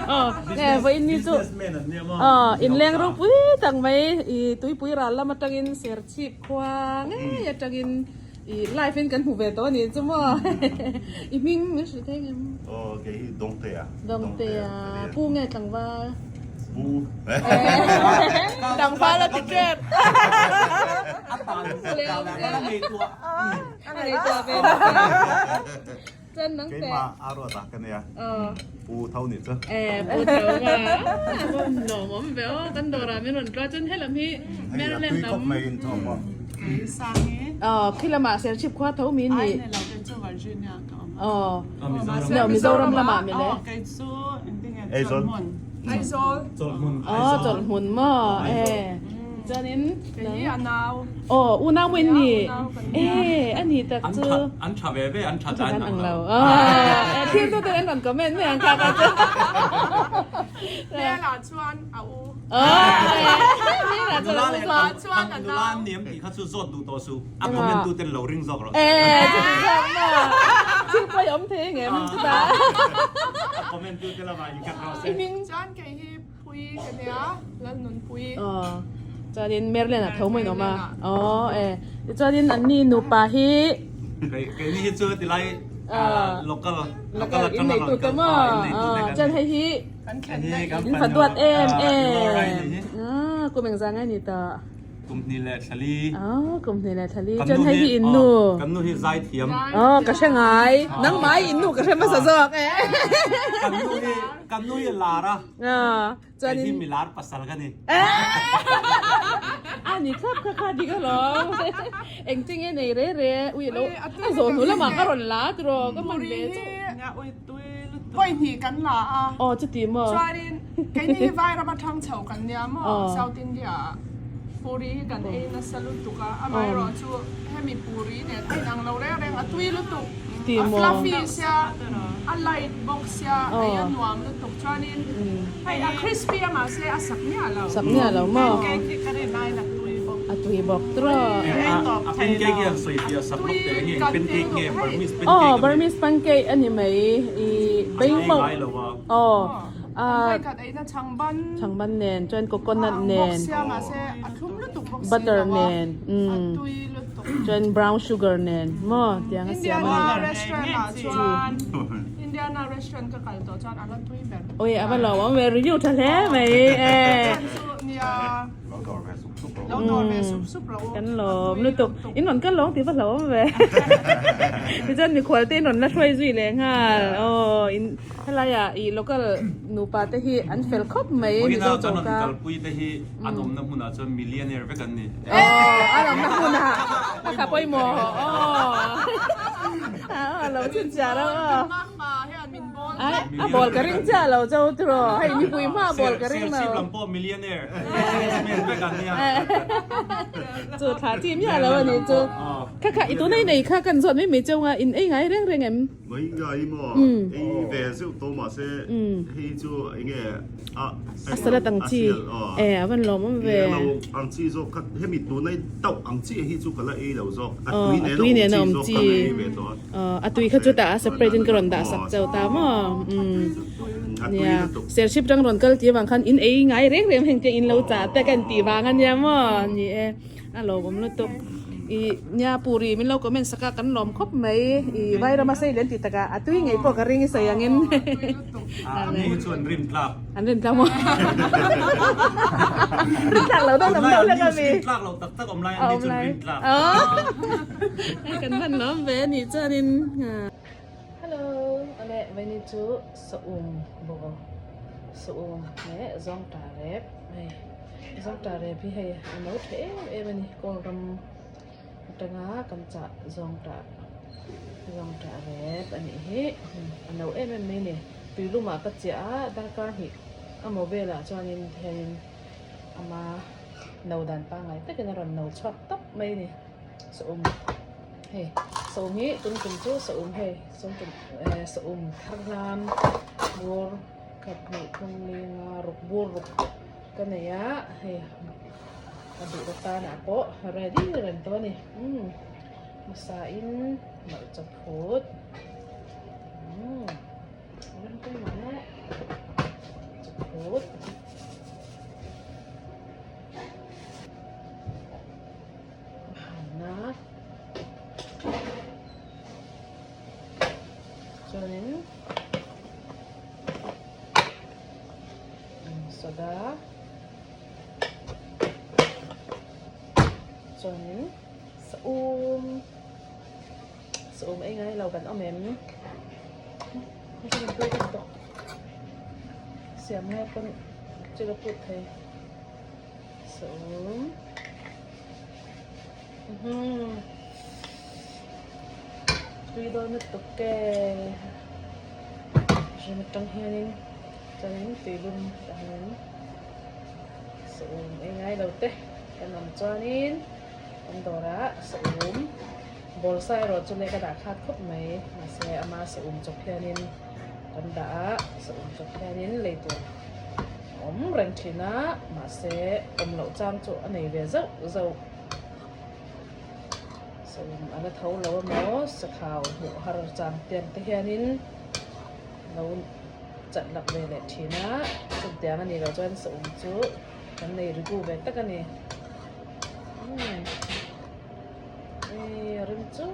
Aw nge vawiin ni chu aw inleng ropui tak mai i tuipui ral lam atangin serchhip khua ngei atangin i live in kan hmu ve tawh a nih chu maw i hming min hrilh thei ngem? Aw kei hi Dawngtea. Dawngtea pu nge tlangval? Pu. Tlangval a ti tep. A tan a ngaihtuah. A ngaihtuah ve bawk a. Chuan nang teh. Keimah a ruat a ka nia. Pu tho nih chu. E pu tho ma. A rawn lawmawm ve aw kan dawrah min rawn tlua chuan helam hi Maryland lam. Tui khawp mai in thawm aw. Aw khi lamah Serchhip khua tho mi ni. Ai nei lo kei chu Virginia ka awm a. Aw no Mizoram lamah mi le. Aw kei chu engtinge Chawlhhmun. Aizawl. Chawlhhmun. Aw Chawlhhmun maw e. Chuanin Kei hi a nau. Aw unau maw in ni? E a ni tak chu. An tha ve ve an tha dan ang lo. Aw thil tu ten an rawn comment mai ang kha kha chu. Hmelah chuan a u. Hmelah chuan a u zawk. Chuan a nau. Nula an niam tih kha chu zawt duh tawh suh. A comment tu ten lo ring zawk rawh. E chuti zawk maw. Thil pawi awm thei ngem chutah. A comment tu te lamah inkat rawh se. Chuan kei hi Pui ka nia, Lalnunpui. Aw, chuanin Maryland ah tho maw in awm a? Aw e, tichuanin anni nupa hi. Keini hi chu tilai local local in nei tute maw? Aw, chuan hei hi in fa duat em em. Aw, kum engzah nge ni tawh? Kum hnih leh thlali. Aw, kum hnih leh thlali. Chuan hei hi in nu. Kan nu hi zai thiam. Aw, ka hre ngai. Nangmah i in nu ka hre hmasa zawk e. Kan nu hi, kan nu hi lar a. Aw, chuan in. Kei hi mi lar pasal ka ni. A ni thlap kha kha dik alawm. Engtin nge nei re re. Ui alo, a zawh hnu lamah ka rawn la tiraw, ka hman ve chauh. Vawi hnih kan la a. Aw, chuti maw? Chuanin keini hi Vairam atang chho kan nia maw, South India ah puri hi kan ei nasa lutuk a, amaherawh chu hemi puri nen a inang lo reng reng, a tui lutuk, a fluffy sia, a light bawk sia, ei a nuam lutuk, chuanin hei a crispy a mahse a sak miah lo. Sak miah lo maw? Pancake hi ka rin aiin a tui bawk. A tui bawk tiraw? A pancake hi an sawi fiah sak lawk teh nge, pancake nge Burmese pancake Aw, Burmese pancake a ni mai, i beihmawh. A ei ngai lo a. Aw. Vawikhat eina chhangban. Chhangban nen chuan coconut nen. Bawk sia mahse a thlum lutuk bawk si lo a. Butter nen. A tui lutuk. Chuan brown sugar nen maw tiang a siam a ni. Indiana restaurant ah chuan Indiana restaurant ka kal tawh chuan a la tui ber. Oi a va lo awm ve review tha hle mai e. Chuan chu nia. Lo dawr ve sup sup rawh u. Lo dawr ve sup sup rawh u. Kan lawm lutuk. In rawn kal lawng tih va hlauhawm ve. Tichuan mikhual te in rawn la hruai zui leh nghal. Aw in helaiah ih local nupa te hi an fel khawp mai Vawiina Mizo kan rawn choka. kalpui te hi an awmna hmunah chuan millionaire vek an ni. Aw an awmna hmunah a kha pawimawh aw. Aw lo chhinchhiah reuh aw. Ai a ball ka ring chiah lo cho tiraw hei mipui hma ball ka ring lo. Serchhip lam pawh millionaire businessman vek an nia. Chu thla chi miah lo a nih chu. Kha kha i tuna in ei kha kan zawt mai mai cheu nga in ei ngai reng reng em? Mai ngai maw ei ve zeuh tawh mahse hei chu enge a A salad ang chi e a van lawm awm ve. Lo ang chi zawk kha hemi tuna i tauh ang chi hi chu ka la ei lo zawk a Aw tui nen a awm chi zawk ka la ei ve tawh a. A tui kha chutah a separate in ka rawn dah sak chauh ta maw? Umm nia, Serchhip tang rawn kal tih avang khan in ei ngai reng reng heng te in lo chah te ka intih vang a nia maw? Ni e, a lawmawm lutuk. Ih nia Puri min lo comment sak a kan lawm khawp mai. Ih Vairama sei len tih takah a tui ngei pawh ka ring i sawi angin. A ni hi chu an rin tlak. An rin tlak maw? Rin tlak lo deuh lam deuh hlek a mi. Rin tlak lo tak tak awm lai an ni chu an rin tlak. Hei kan hman lawm ve a nih chuanin Hello awle veni chu saum bawk aw saum leh zawngtah rep hei zawngtah rep hi hei a no tha em em a ni kawl ram atanga kan chah zawngtah zawngtah rep a nih hi a no em em mai a ni tui lumah ka chiah a darkar hnih a maw velah chuanin tihianin ama no dan pangngai takin a rawn no chhuak tawp mai a ni. Saum hei saum hi tum tum chu saum hei saum tum eh saum thar hlam bur khat hnih thum li nga ruk bur ruk ka nei a hei a duh na tanah pawh ready reng tawh a ni umm hmasa in hmarcha phut umm a rem pawimawh hle. ut. Hanna. Chuanin soda chuanin saum saum ei ngai lo kan awm em siam ngai pawn chil a put thei saum Tui dawn lutuk e hrim atang hianin chuanin tuilum tah hianin saum ei ngai lo te kan awm chuanin kan dawrah saum bawlsa erawh chu leh ka dah khat khawp mai mahse ama saum chawp hianin kan dah a saum chawp hianin lei tur a awm reng thin a mahse awm loh chang chu a nei ve zauh zauh. Sawm a la tho lo emaw sakhau hmuh har chang tiang te hianin lo chat lak ve leh thin a chutiang a nih loh chuan saum chu kan nei rigu ve tak a ni umm hei a rem chu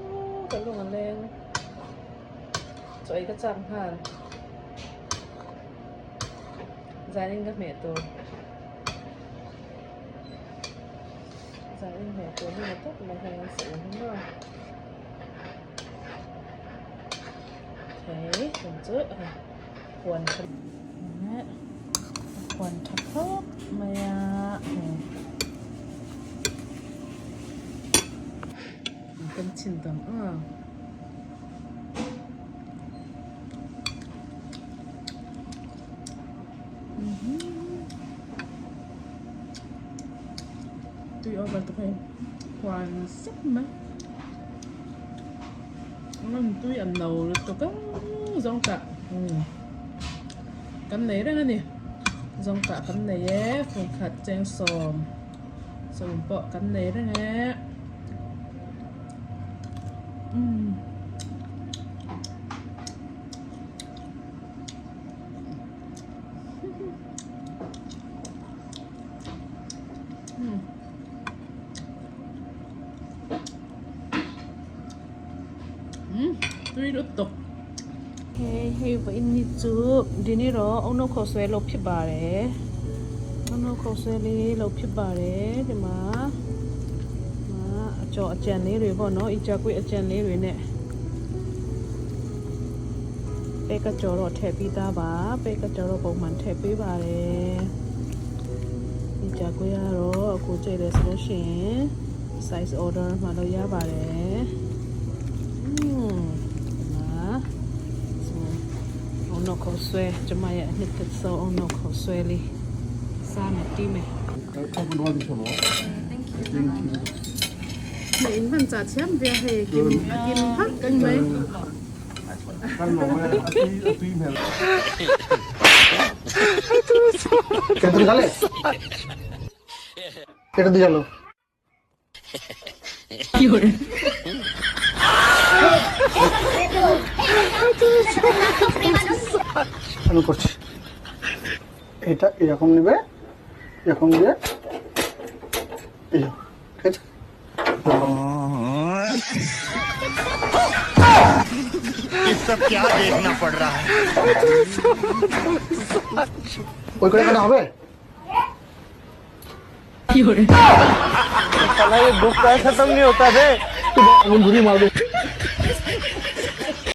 ka lung a leng chaw ei ka chak nghal zanin ka hmeh tur. Zan in hmeh tur hi ni tawp mai hei an sawi hi maw hei tun chu hei huan tha huan tha khawp mai a hei kan chhin dang ang. Tui over tak hei huan sep mai rawn tui an lo lutuk a zawng tah kan nei reng a ni zawng tah kan nei e fur khat cheng sawm sawm pawh kan nei reng e umm. Tui lutuk. Hei hei vawiin ni chu dini rawh awng no kho sawi lo phip bare awng no kho sawi li lo phip bare ti ma a chaw a chian lei rui bawk no i cha kui a chian lei rui neh. ပဲကကြော်တော့ထည့်ပြီးသားပါပဲကကြော်တော့ပုံမှန်ထည့်ပေးပါတယ်ဒီကြကွေးကတော့အခုကြိတ်တယ်ဆိုလို့ရှိရင် size order မှာလို့ရပါတယ်อืมဒီမှာဆိုအောင်တော့ခေါ်ဆွဲကျမရဲ့အနှစ်သက်ဆုံးအောင်တော့ခေါ်ဆွဲလေးစားမယ်တီးမယ် Mẹ in văn trả chém về hè kim kim phát kênh mấy তেঁতুল খালে এটা দিয়ে গেল আমি করছি এটা এরকম নেবে এরকম দিয়ে এই যাও, ঠিক আছে। सब क्या देखना पड़ रहा है? ওই করে কাটা হবে। আগুন ঘুরিয়ে মারবে।